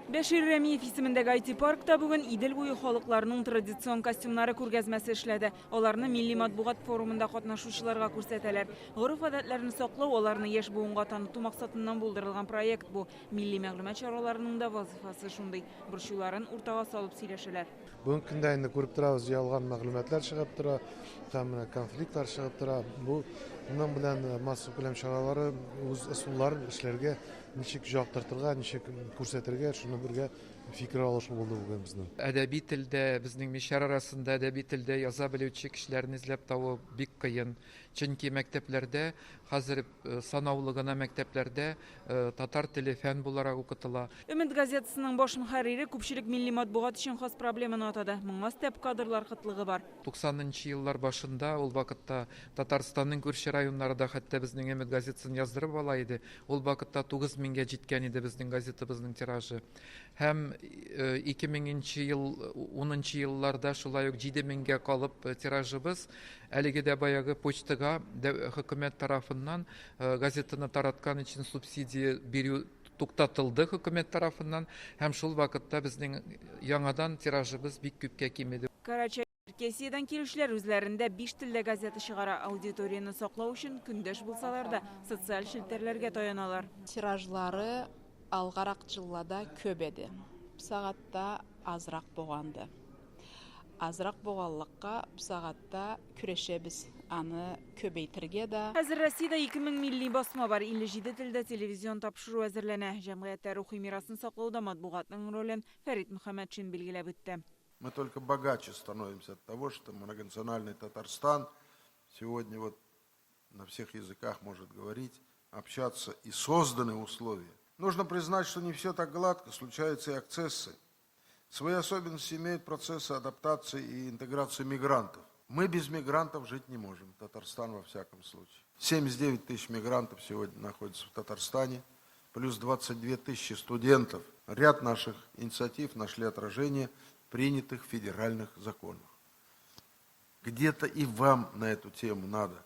Бәшир Рәмиев исемендәге IT-паркта бүген Идел буе халыкларының традицион костюмнары күргәзмәсе эшләде. Аларны милли матбугат форумында катнашучыларга күрсәтәләр. Гореф-гадәтләрне саклау, аларны яшь буынга таныту максатыннан булдырылган проект бу. Милли мәгълүмат чараларының да вазыйфасы шундый. Борчуларын уртага салып сөйләшәләр. Бүгенге көндә инде күреп торабыз, ялган мәгълүматлар чыгып тора, һәм менә конфликтлар чыгып тора. Бу моның белән массакүләм чаралары үз ысулларын эшләргә, ничек яктыртырга, ничек күрсәтергә, шуны бергә фикер алышу булды бүген безнең. Әдәби телдә, безнең мишәр арасында әдәби телдә яза белүче кешеләрне эзләп табу бик кыен. Чөнки мәктәпләрдә хәзер санаулы гына мәктәпләрдә татар теле фән буларак укытыла. Өмет газетасының баш мөхәррире күпчелек милли матбугат өчен хас проблеманы атады. Моңа өстәп, кадрлар кытлыгы бар. 90 нчы еллар башында, ул вакытта Татарстанның күрше районнары да хәтта безнең Өмет газетасын яздырып ала иде. Ул вакытта 9 меңгә җиткән иде безнең газетабызның тиражы. Һәм 2000 нче ел, 10 нчы елларда шулай ук 7 меңгә калып тиражыбыз. Әлеге дә баягы почтага хөкүмәт тарафыннан газетаны тараткан өчен субсидия бирү туктатылды хөкүмәт тарафыннан һәм шул вакытта безнең яңадан тиражыбыз бик күпкә кимеде. Карачай Черкесиядән килүчеләр үзләрендә биш телдә газета чыгара. Аудиторияне саклау өчен, көндәш булсалар да, социаль челтәрләргә таяналар. Тиражлары алгарак җыллада көп эде. Бу сагатта азрак боганды. Азрак боганлыкка бу сагатта күрешебез аны көбейтергә да. Хәзер Россиядә 2000 милли басма бар, 57 телдә телевизион тапшыру әзерләнә. Җәмгыятьтә рухи мирасын саклауда матбугатның ролен Фәрит Мөхәммәтшин билгеләп үтте. Мы только богаче становимся от того, что многонациональный Татарстан сегодня вот на всех языках может говорить, общаться и созданы условия. Нужно признать, что не все так гладко, случаются и акцессы. Свои особенности имеют процессы адаптации и интеграции мигрантов. Мы без мигрантов жить не можем, Татарстан во всяком случае. 79 тысяч мигрантов сегодня находятся в Татарстане, плюс 22 тысячи студентов. Ряд наших инициатив нашли отражение в принятых федеральных законах. Где-то и вам на эту тему надо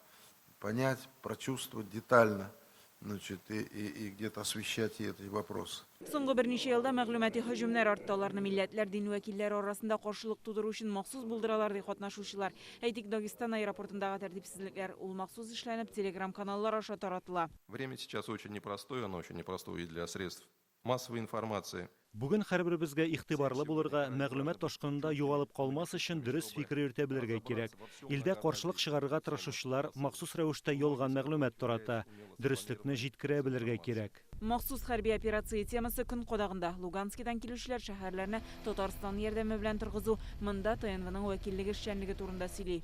понять, прочувствовать детально, значит, и, и, и где-то освещать и эти вопросы. Соңгы берничә елда мәгълүмати һөҗүмнәр артты. Аларны милләтләр, дин вәкилләре арасында каршылык тудыру өчен махсус булдыралар, ди катнашучылар. Әйтик, Дагестан аэропортындагы тәртипсезлекләр. Ул махсус эшләнеп, телеграм-каналлар аша таратыла. Время сейчас очень непростое, оно очень непростое и для средств массовой информации. Бүген һәрберебезгә игътибарлы булырга, мәгълүмат ташкынында югалып калмас өчен дөрес фикер йөртә белергә кирәк. Илдә каршылык чыгарырга тырышучылар махсус рәвештә ялган мәгълүмат тарата. Дөреслекне җиткерә белергә кирәк. Махсус хәрби операция темасы көн кадагында. Луганскидан килүчеләр шәһәрләрне Татарстан ярдәме белән торгызу, монда ТНВның вәкиллеге эшчәнлеге турында сөйли.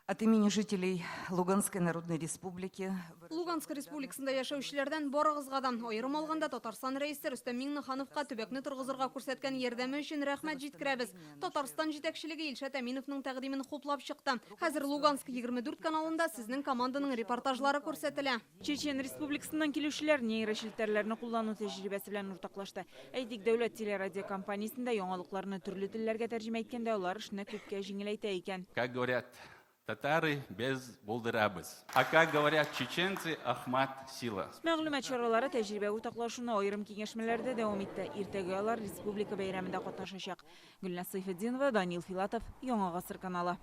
От имени жителей Луганской Народной Республики. Луганск Республикасында яшәүчеләрдән барыгызга да, аерым алганда Татарстан Рәисе Рөстәм Миңнехановка төбәкне торгызырга күрсәткән ярдәме өчен рәхмәт җиткерәбез. Татарстан җитәкчелеге Илшат Әминовның тәкъдимен хуплап чыкты. Хәзер Луганск 24 каналында сезнең команданың репортажлары күрсәтелә. Чечен Республикасыннан килүчеләр нейрочелтәрләрне куллану тәҗрибәсе белән уртаклашты. Әйтик, дәүләт телерадиокомпаниясендә яңалыкларны төрле телләргә тәрҗемә иткәндә алар эшне күпкә җиңеләйтә икән. Как говорят татары, без булдырабыз. А как говорят чеченцы, Ахмат сила. Мәгълүмат чаралары тәҗрибә уртаклашуны аерым киңәшмәләрдә дәвам итте. Иртәгә алар республика бәйрәмендә катнашачак. Гөлназ Сәйфетдинова, Данил Филатов, Яңа гасыр каналы.